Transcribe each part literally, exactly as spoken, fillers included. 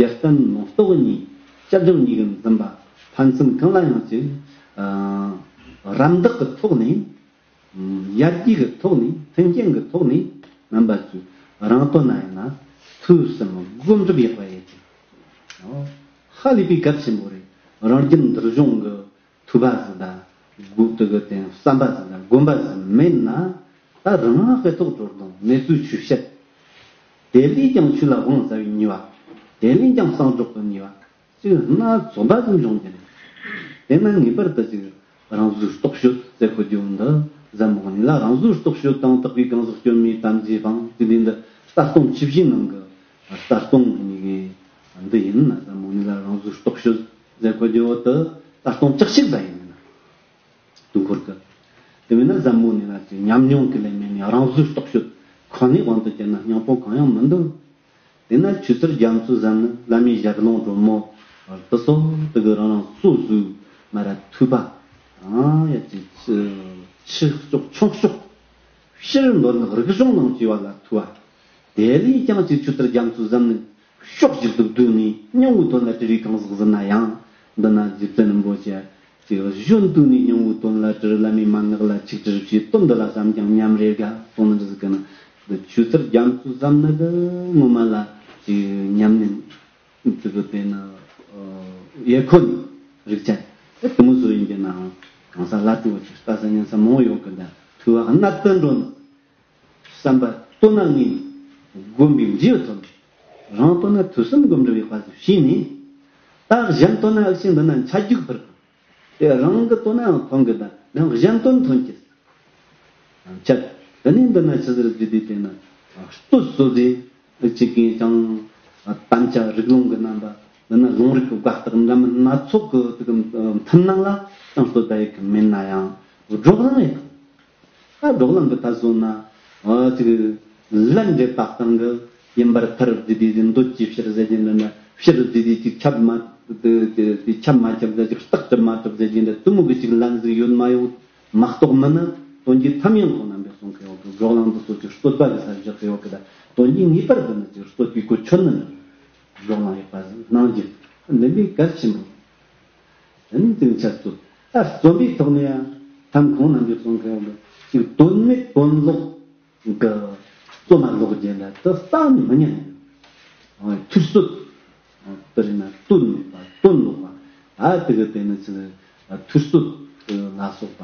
རྒྱལ་བསྟན་ལུང་རྟོགས་གཉིས། དཔྱད་འཇོག་གཉིས་ཀྱི་འཛིན་པ་ཕན་ཚུན་གང་ལ་ཡང་ཅིག་ཨ་རམ་འདེགས་ཀྱི་ཐོག་ནས། ཡར་རྒྱས་ཀྱི་ཐོག་ནས། མཐུན་རྐྱེན་གྱི་ཐོག་ནས། རྣམ་པ་ཚོས་རང་དོན་ན་ཡིན་ན་ཐོས་བསམ་སྒོམ་སྒྲུབ་ཡག་པ་ཡེད་ཅིང་། ཧ་ལས་པའི་གལ་ཆེན་པོ་རེད། རང་རྒྱུད་འདུལ་སྦྱོང་གི་ཐོས་པ་ཟིག་དང་། སྒོམ་དུ་གི་དེ་བསམ་པ་ཟིག་དང་སྒོམ་པ་ཟིག་མེད་ན། ད་རང་དབང་སྤེལ་ཐོག་གྲོལ་དང་གནས་ཚུལ་ཆོས་བཤད། དེ་ལས་ཀྱང་ཆོས་ལ་དབང་ཟ་བའི་ཉེས་པ། དེ་ལས་ཀྱང་གསང་སྒྲོག་གི་ཉེས་པ། ཅིག་སྣ་ཚོགས་པ་ཟིག་འབྱུང་གི་རེད། དེ་ན་ངེས་པར་དུ་ཅིག་རང་བཟོའི་རྟོག་དཔྱོད་ཟེར་གོ་རྒྱུ་འདི་ཟབ་མོ་ནི་ལ། རང་བཟོའི་རྟོག་དཔྱོད་དང་དག་པའི་གང་ཟག་སྐྱོན་མེད་དམ་རྫས་སྤངས་ཟེར་དུས་འདི་ལྟ་སྟོང་ཆོས་བཞིའི་ནང་གི་ལྟ་སྟོང་གི་འདི་ཡིན་ན། ཟབ་མོ་ནི་ལ་རང་བཟོའི་རྟོག་དཔྱོད་ཟེར་གོ་རྒྱུ་དེ་ལྟ་སྟོང་བཅུ་གཅིག་པ་ཡིན་ན། དུས་འཁོར་གྱི། དེ་མིན་ན་ཟབ་མོ་ནི་ལ་ཅིག་ཉམས་མྱོང་གི་ལས་མེད་ནས་རང་བཟོའི་རྟོག་དཔྱོད་ཁོ་ནའི་དབང་དུ་བྱས་ན་སྙིང་པོ་གང་ཡང་མི་འདུག་དེ་ན་ཆོས་ཟུར་རྒྱ་མཚོ་ཟམ་ནི་བླ་མའི་ཞལ་ལུང་སྒྲོལ་མོ། དེ་སོགས་དེ་གི་རང་རང་སོ་སོའི་མ་ར་ཐོས་པ། ཨང་ཡ་ཅིག་ཆེ་ཆེ་ཤོག་ཆུང་ཤོག་ཕྱིར་མདོར་ན་རིག་གཞུང་ནང་བཅས་པ་ལ་ཐོས་པ། དེ་ལས་ཀྱང་ཅིག་ཆོས་ཟུར་རྒྱ་མཚོ་ཟམ་ནི་ཕྱོགས་གཅིག་ཏུ་བསྡུས་ནས་སྙིང་པོའི་དོན་ལ་དྲིལ་བའི་གང་ཟག་ཟིན་ན་ཡང་། འདི་ན་རྗེ་བཙུན་རིན་པོ་ཆེ་ཅིག་གཞོན་དུས་ནས་སྙིང་པོའི་དོན་ལ་དྲིལ། བླ་མའི་མན་ངག་ལ་ཆིག་དྲིལ་བྱས། དོན་འདི་ལ་བསམ་ཀྱང་ཉམས་རེ་དགའ་གསུངས་ནི་འདྲ་ཟིག་གི་ན། འདི་ཆོས་ཟུར་རྒྱ་མཚོ་ཟམ་ནི་འདི་ངོ་མ་ལ་ཅིག་ཉམས་ལེན་ཅིག་གི་དེ་ནི་ཡེ་ཁོ་ནི་རིག་ཅན་དེ་དེ་མོ་བཟོ་ཡིན་གྱི་ནའང་། གང་ས་ལ་དུ་བ་ཅིག་ལྟ་ས་ཉན་ས་མང་བོ་ཡོད་གི། འདི་ཐོས་པ་གནད་དུ་འགྲོ་ནི། བསམ་པ་བཏོན་ན་ངེས་ནས་སྒོམ་པའི་འབྲས་བུ་ཐོབ་ནས། རང་བཏོན་ན་ཐོས་བསམ་སྒོམ་སྒྲུབ་ཡག་པ་ཞིག་བྱས་ནས། ད་གཞན་བཏོན་ན་ཨ་ཅེ་འདི་ན་འཆད་རྒྱུག་ཕུལ། དེ་རང་གི་བཏོན་ན་ཡང་ཐོན་གི། ད་ཡང་གཞན་བཏོན་ཐོན་གི་འཆད། དེ་ནས་འདི་ན་ཆི་ཟེར་རྒྱུ་དེ་དེ་ན་ལྟོས་སོ་ཟེར། ཨ་ཅེ་གིས་ཀྱང་དམ་བཅའ་རིགས་ལུང་གི་རྣམ་པ། འདི་ན་ལུང་རིགས་ཀྱི་བཀའ་རྟགས་འདྲ་མིན་སྣ་ཚོགས་ཀྱི་དེ་གི་མཐུན་སྣང་ལ་ཀྱང་བསྟོད་པ་ཡེད་གི་མེད་ན་ཡང་། བགྲོ་གླེང་ཡེད་གི། ད་བགྲོ་གླེང་གི་ཐད་སོང་ན། ཨ་ཅིག་ལན་འདེབས་པ་སྟེང་གི་ཡིན་པར་ཐལ་ཟེར་དུས་འདོད་ཀྱི་ཕྱིར་ཟེར་གྱིན་འདི་ན། ཕྱིར་ཟེར་དུས་ཅིག་ཁྱབ་མ་དེ་དེ་ཁྱབ་མ་ཁྱབ་ཟེར། ཅིག་རྟགས་གྲུབ་མ་གྲུབ་ཟེར་གྱིན་འདི་དེ་མོ་གི་ཅིག་ལན་ཟིག་ཡོད་མ་ཡོང་མ་གཏོགས་མིན་ན། དོན་གྱི་ཐམ་ཡང་ཁོང་རྣམ་པས་གསུང་གི་ཡོད་གི། བགྲོ་གླེང་འདི་ཚོ་ཅིག་བསྟོད་པ་གི་ས་བཞག་གི་ཡོད་གི། ད་དོན་གྱི་ངེས་པར་དུ་ནི་ཅིག་བསྟོད་པའི་གོ་ཆོད་ནི་མིན། བགྲོ་གླེང་ཡེད་པ་ཟིག་གནང་རྒྱུ་འདི་འདྲའི་གལ་ཆེན་པོ། དེ་ནི་དེ་འཆད་རྩོད། ད་རྩོམ་པའི་ཐོག་ནས་ཡང་ཐམ་ཁོང་རྣམ་པས་གསུང་མཁན་ཡོད་གི། ཅིག་དོན་མེད་དོན་ལོག་གི་རྩོམ་མ་ཀློག་རྒྱུ་འདྲ་དེ་རྩ་ནས་མི་ཉན། ཨ་ཐུར་རྩོད། ཨ་དེ་རིང་ན་དོན་མེད་པ་དོན་ལོག་པ། ཨ་དེ་གི་དེ་ནི་ཅིག་ཐུར་རྩོད་ལ་སོགས་པ་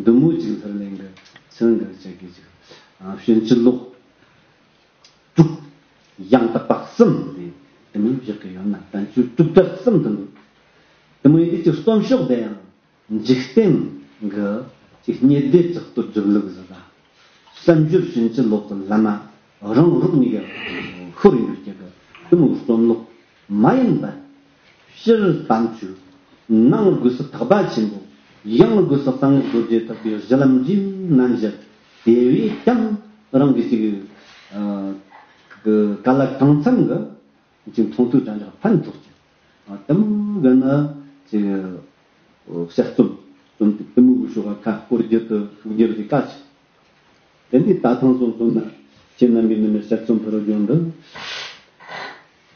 འདི་མོ་ཅིག་ལྷུར་ལེན་གི་ཚུལ་འདི་བྱེད་གི་ཅིག་ཨ་ཕྱིན་ཅི་ལོག་དྲུག་ཡང་དག་པ་གསུམ་དེ་དེ་མིན་བཞག་གི་ཡོད་ན། བསྟན་བཅོས་དྲུག་སྒྲ་གསུམ་དུ་འདུ། དེ་མོ་ཡིན་དུས་ཀྱི་རྩོམ་ཤོག་དེ་ཡང་འཇིག་རྟེན་གྱི་ཅིག་སྙེ་སྡེབ་ཅིག་ཏུ་སྒྲུབ་ལུགས་ཟིག་ལ། བསམ་སྦྱོར་ཕྱིན་ཅི་ལོག་གི་ལམ་མ་རང་རོགས་གཉིས་ཀ་ཤོར་ཡོད་ཀྱི་གི་དེ་མོ་རྩོམ་ལོག་མ་ཡིན་པར། ཕྱིར་དམ་ཆོས། ནང་དགོས་སུ་ཐེག་པ་ཆེན་པོ། ཡང་དགོས་སུ་གསང་སྔགས་རྡོ་རྗེ་ཐེག་པའི་གཞི་ལམ་འདྲའི་རྣམ་གཞག་དེ་བས་ཀྱང་རང་གི་ཅིག་ཨ་གི་ག་ལ་གང་འཚམ་གི་ཅིག་མཐོང་ཐོས་དྲན་གཞག་ཕན་ཐོགས་ཀྱི། ཨ་དེ་མོ་གི་ནི་ཅིག་དཔྱད་རྩོམ་རྩོམ་དེ་དེ་མོ་གི་ཤོག་ཁ་སྐོར་རྒྱུ་དེ་ཤུགས་རྒྱབ་དེ་དཀའ་ཆེ། དེ་འདི་ད་ཐེངས་སོང་སོང་ན་ཁྱེད་རྣམ་པའི་ནུ་མའི་གསར་རྩོམ་ཕུལ་རྒྱུ་འདི།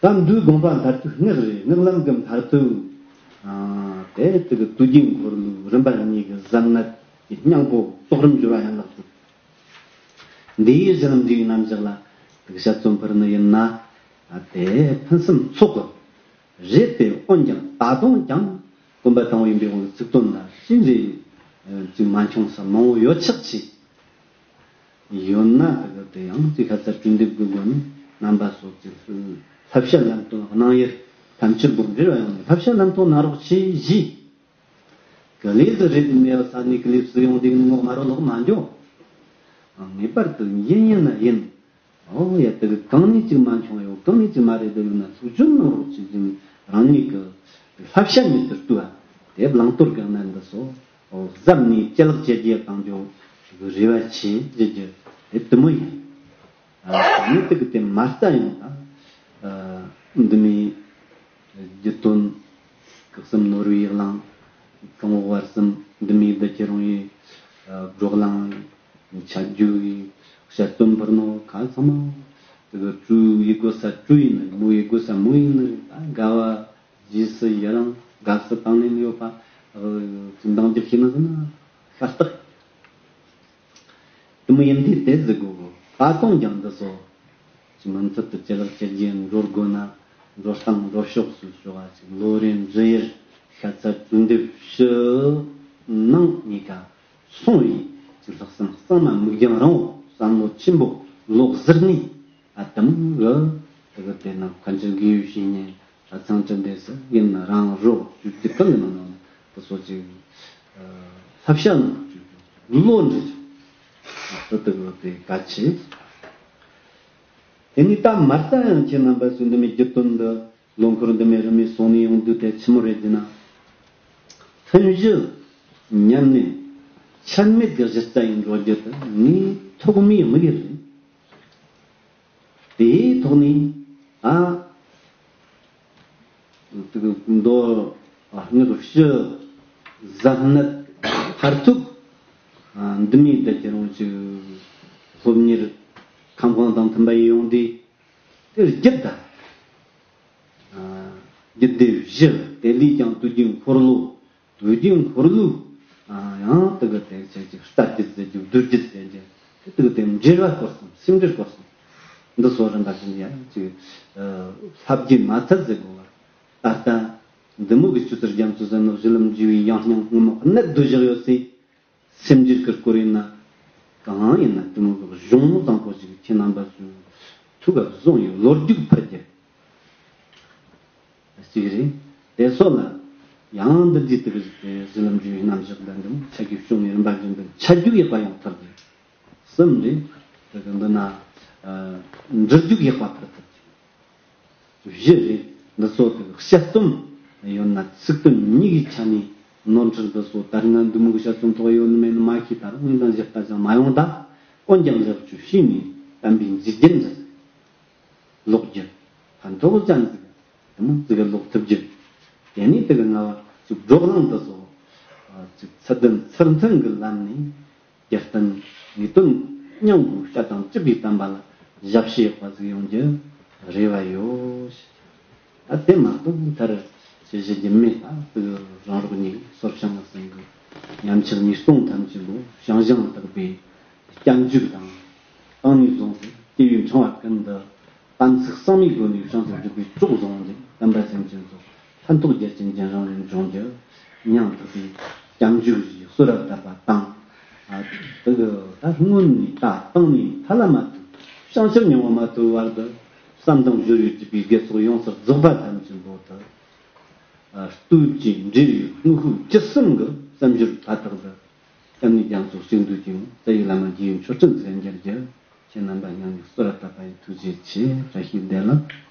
ད་འདིའི་དགོངས་པ་མཐར་ཐུག་སྔགས་རེད། སྔགས་ལམ་གྱི་མཐར་ཐུག་ཨ་དེ་དེ་གི་དུས་རྒྱུན་འཁོར་ལུགས་རིམ་པ་གཉིས་ཀྱི་ཟབ་གནད་ཀྱི་སྙིང་པོ་རྟོགས་རིམ་སྦྱོར་བ་ཡན་ལག་དྲུག་འདིའི་གཞི་ལམ་འདིའི་རྣམ་གཞག་ལ་དེ་གི་དཔྱད་རྩོམ་ཕུལ་ནི་ཡིན་ན། ཨ་དེ་ཕུན་སུམ་ཚོགས་གི་རེད་དེ། འོན་ཀྱང་ད་དུང་ཀྱང་གོམ་པ་དང་པོ་ཡིན་པའི་དབང་གིས་ཚིག་དོན་ལ་ཞིབ་འཇུག་ཅིག་མ་འཁྱོངས་ས་མང་བོ་ཡོད་ཆགས་ཆེ། ཡོད་ན་དེ་གི་དེ་ཡང་ཅིག་ཁ་ཚ་གྲོས་འདེབས་ཀྱི་སྒོ་ནས་རྣམ་པ་སོགས་ཀྱི་བསླབ་བྱ་ལམ་སྟོན་གནང་ཡུལ་ཐམས་ཅད་པོ་འབྲེལ་བ་ཡོང་ནས་བསླབ་བྱ་ལམ་སྟོན་གནང་རོགས་ཞེས་བཞེས། ག་ལེ་ཟི་རེད་མེད་ས་ནས་ག་ལེ་སུ་ཡོང་དེ་ངོ་མ་རོ་ལོག་མ་འཇོག་ངེས་པར་དུ་ཡིན་ཡིན་ན་ཡིན། ཨོ་ཡ་དེ་གི་གང་ནས་ཅིག་མ་འཁྱོངས་ཡོད། གང་ནས་ཅིག་མ་རེད་དུ་ཡོད་ན་ཐུགས་རྒྱུན་གནང་རོགས་ཞེས་ཀྱང་རང་ཉིད་ཀྱི་བསླབ་བྱ་ཉིད་དུ་བསྟུད་པ་དེ་བླང་དོར་གྱི་གནད་འདི་སོགས། ཨོ་གཟབ་ནས་ཅི་ལགས་ཇེ་རྒྱས་བཏང་རྒྱུ་ཞིག་རེ་བ་ཆེ་ཞུ་རྒྱུ་དེ་དེ་མོ་ཡིན། ཨ་ནི་དེ་གི་དེ་མ་རྩ་ཡང་ད་ཨ་འདི་མི་རྒྱུད་དོན་སྐུ་གསུམ་ནོར་བུའི་གླིང་། གོང་འོག་བར་གསུམ་འདི་མི་བདུད་ཀྱི་རུང་བའི་ཨ་བགྲོ་གླེང་། འཆད་རྒྱུ་ཡི་དཔྱད་རྩོམ་ཕུལ་ནོ་ཁ་ཚང་མ། དེ་གི་སྤྲོས་ཡི་དགོས་ས་སྤྲོས་ཡིན་ནི། མོ་ཡི་དགོས་ས་མོ་ཡིན་ནི། དགའ་བ་རྗེས་སུ་ཡི་རང་དགའ་བསུ་དང་ལེན་ཡོད་པ་འདང་རྒྱག་ཤེས་ན་ཟེར་ན་ཤ་སྟག་དེ་མོ་ཡིན་དུས་དེ་ཟེར་དགོས་གོ། ད་དུང་ཀྱང་འདི་ཚོ་ཅི་མུ་མཐུད་དུ་ཅི་ལག་ཅི་རྒྱས་འགྲོ་དགོས་ན། འགྲོ་སྟངས་འགྲོ་ཕྱོགས་སུ་ཕྱོགས་ཅིག་ལོ་རེ་འབྲི་ཡུལ་ཤ་ཚ་གྲོས་འདེབས་ཞུ་ནང་གཉིས་ཀ་སོང་བའི་ཅིག་ལྷག་བསམ་གཙང་མ་མིག་རྒྱང་རིང་བོ་བསམ་བློ་ཆེན་པོ་ལོག་ཟུར་ནས། ཨ་དམ་གི་དེ་གི་དེ་ན་མཁན་ཆེན་དགེ་བའི་བཤེས་གཉེན་ཨ་ཚང་ཅི་འདྲ་ཟེར་ཡིན་ན་རང་རོགས་བཅུ་བདུན་གང་གི་ནང་ནང་དུ་སོ་ཅིག་ཨ་ལྷ་བྱ་ནང་བཅུག་ལོ་འདྲི་ཅིག་ཨ་དེ་དེ་གི་དེ་ག་ཆེ། དེ་ནི་ད་མ་རྩ་ཡང་ཁྱེད་རྣམ་པ་ཚོས་འདི་མོའི་རྒྱུ་དོན་འདི་ལོ་འཁོར་འདི་མོའི་རིམ་མེ་སོང་ནས་ཡོང་དུས་དེ་ཆི་མོ་རེད་ཟེར་ན། ཐུན་བཞི་ཉམས་ནས་ཆད་མེད་ཀྱི་གཞི་རྩ་ཡིན་འགྲོ་རྒྱུ་དེ་ངའི་ཐོག་མའི་དམིགས་ཡུལ་རེད། དེའི་ཐོག་ནས་ཨ་དེ་གི་མདོ་སྔགས་ཕྱི་གཟའ་གནད་མཐར་ཐུག་འདི་མོའི་དེ་ཁྱེད་རང་ཅིག་སློབ་གཉེར་ཁམས་དབང་དང་མཐུན་པ་ཡིན་ཡོང་དུས། དེ་རྒྱུད་ད། རྒྱུད་སྡེ་བཞི་དེ་ལས་ཀྱང་དུས་རྒྱུན་འཁོར་ལོ། དུས་རྒྱུན་འཁོར་ལོ། ཡང་དེ་གི་དེ་བྱས་ཀྱི་རྩ་རྒྱུད་ཟེར་རྒྱུ་བསྡུ་རྒྱུད་ཟེར་རྒྱུ། དེ་དེ་གི་དེ་འབྲེལ་བ་སྐོར་གསུམ་སེམས་འབྲེལ་སྐོར་གསུམ། འདི་ཚོ་རིམ་པ་བཞིན་ཡང་ཅིག་ལྷབ་རྒྱུ་མ་ཚད་ཟེར་དགོས་པ། ད་ལྟ་འདི་མོ་གི་ཆུ་ཚོད་རྒྱ་མཚོ་ཟེར་ནོ་གཞི་ལམ་འཇུ་བའི་ཡང་སྙིང་སྔོན་མོ་གནད་དུ་བཞག་ཡོད་སྲིད། སེམས་རྒྱུད་ཀྱི་སྐོར་ཡིན་ན། གང་ཡིན་ན་དེ་མོ་གི་གཞུང་བཟང་པོ་ཞིག་ཁྱེད་རྣམ་པ་ཚོའི་ཐུགས་ཀ་བཟུང་ཡོད་ལོ་རྒྱུས་ཕུལ་རྒྱུ་ཞིག་རེད། དེ་སོགས་ལ་ཡང་འདི་འདྲའི་དེ་གི་ཞིག་དེ་གཞི་ལམ་འཇུ་བའི་རྣམ་གཞག་འདི་འདི་ཆ་རྒྱུས་བྱུང་ནས་རིམ་པ་བཞིན་དུ་ཆ་རྒྱུས་ཡག་པ་ཡོང་ཐུབ་རྒྱུ། གསུམ་རེད། དེ་གི་འདི་ན་འབྲི་རྒྱུས་ཡག་པ་ཕུལ་ཐུབ་རྒྱུ། བཞི་རེད། འདི་ཚོ་དེ་དཔྱད་རྩོམ་ཡོད་ན་ཚིག་དོན་གཉིས་ཀྱི་ཆ་ནས་ནོར་འཁྲུལ་འདི་ཚོ་ད་རིང་ང་འདི་མོ་གི་དཔྱད་རྩོམ་ཐོག་ཡོད་ནི་མེད་ནི་མ་ཤེས། ད་རུང་ངས་འདང་བཞག་པ་ཅང་མ་ཡོང་། ད་འོན་ཀྱང་ལེགས་བཅོས་བྱས་ནས་བསྟན་པའི་འཇིག་རྟེན་འདི་ལོག་རྒྱུ་ཕན་ཐོགས་ཅན་ཟིག་དེ་མོ་ཟིག་ལོག་ཐུབ་རྒྱུ། དེ་ནས་དེ་གི་ང་བ་ཅིག་བགྲོ་གླེང་འདི་ཚོ་ཅིག་ཚུལ་ལྡན་ཚུལ་མཐུན་གྱི་ལམ་ནས། རྒྱལ་བསྟན་ངེས་དོན་སྙིང་པོའི་དཔྱད་དང་སྤྱི་པའི་བསྟན་པ་ལ་ཞབས་ཕྱི་ཡག་པ་ཟིག་ཡོང་རྒྱུ་རེ་བ་ཡོད། ད་དེ་མ་གཏོགས་མཐར་ཞུ་གཞི་རྒྱུ་མེད། ད་དུ་རང་རོགས་གཉིས་སོར་བྱང་ལ་སེང་གི་ཉམས་ཆག་ཉེས་ལྟུང་ཐམས་ཅད་པོ་བྱང་བྱང་དག་པའི་སྐྱབས་འཇུག་དང་། དང་ནས་བཟུང་སྟེ་སྐྱེ་བོའི་འཆིང་བ་ཀུན་ཏུ་དམ་ཚིག་གཙང་མའི་སྒོ་ནས་བྱང་དུ་འཇུག་པའི་གྲོགས་བཟང་སྟེ་བསྟན་པ་སེམས་ཅན་ཚོ་ཕན་ཐོགས་རྒྱ་ཆེན་རྒྱུན་རིང་ནས་འབྱུང་རྒྱུ། སྙིང་ཐག་པའི་སྐྱབས་འཇུག་གིས་གསོལ་ར་བཏབ་པ་དང་། ཨ་དེ་གི་ད་སྔོན་ནས་ད་བཏང་ནས་ཐ་ལ་མ་ཐུག་བྱང་ཆུབ་སྙིང་པོ་མ་ཐོབ་བར་དུ་བསམ་དང་སྦྱོར་བའི་སྒྲིབ་པའི་དགེ་ཚོགས་ཡོངས་སུ་རྫོགས་པ་ཐམས་ཅད་པོ་དུ། ཨ་བསྟོད་ཅིང་འབྲེལ་བའི་དངོས་པོ་ཇི་གསུམ་གྱི་བསམ་སྦྱོར་མཐའ་དག་ཏུ་སྐྱབས་གནས་རྒྱ་མཚོ་གཅིག་འདུས་ཀྱི་རྩ་བའི་བླ་མ་དགེ་བའི་མཆོག་སྤྲིན་ཟེར་འགྱུར་རྒྱུ། ཁྱེད་རྣམ་པ་སྙིང་ནས་གསོལ་ར་བཏབ་པ་ཡིན། ཐུགས་རྗེ་ཆེ། བཀྲ་ཤིས་བདེ་ལེགས།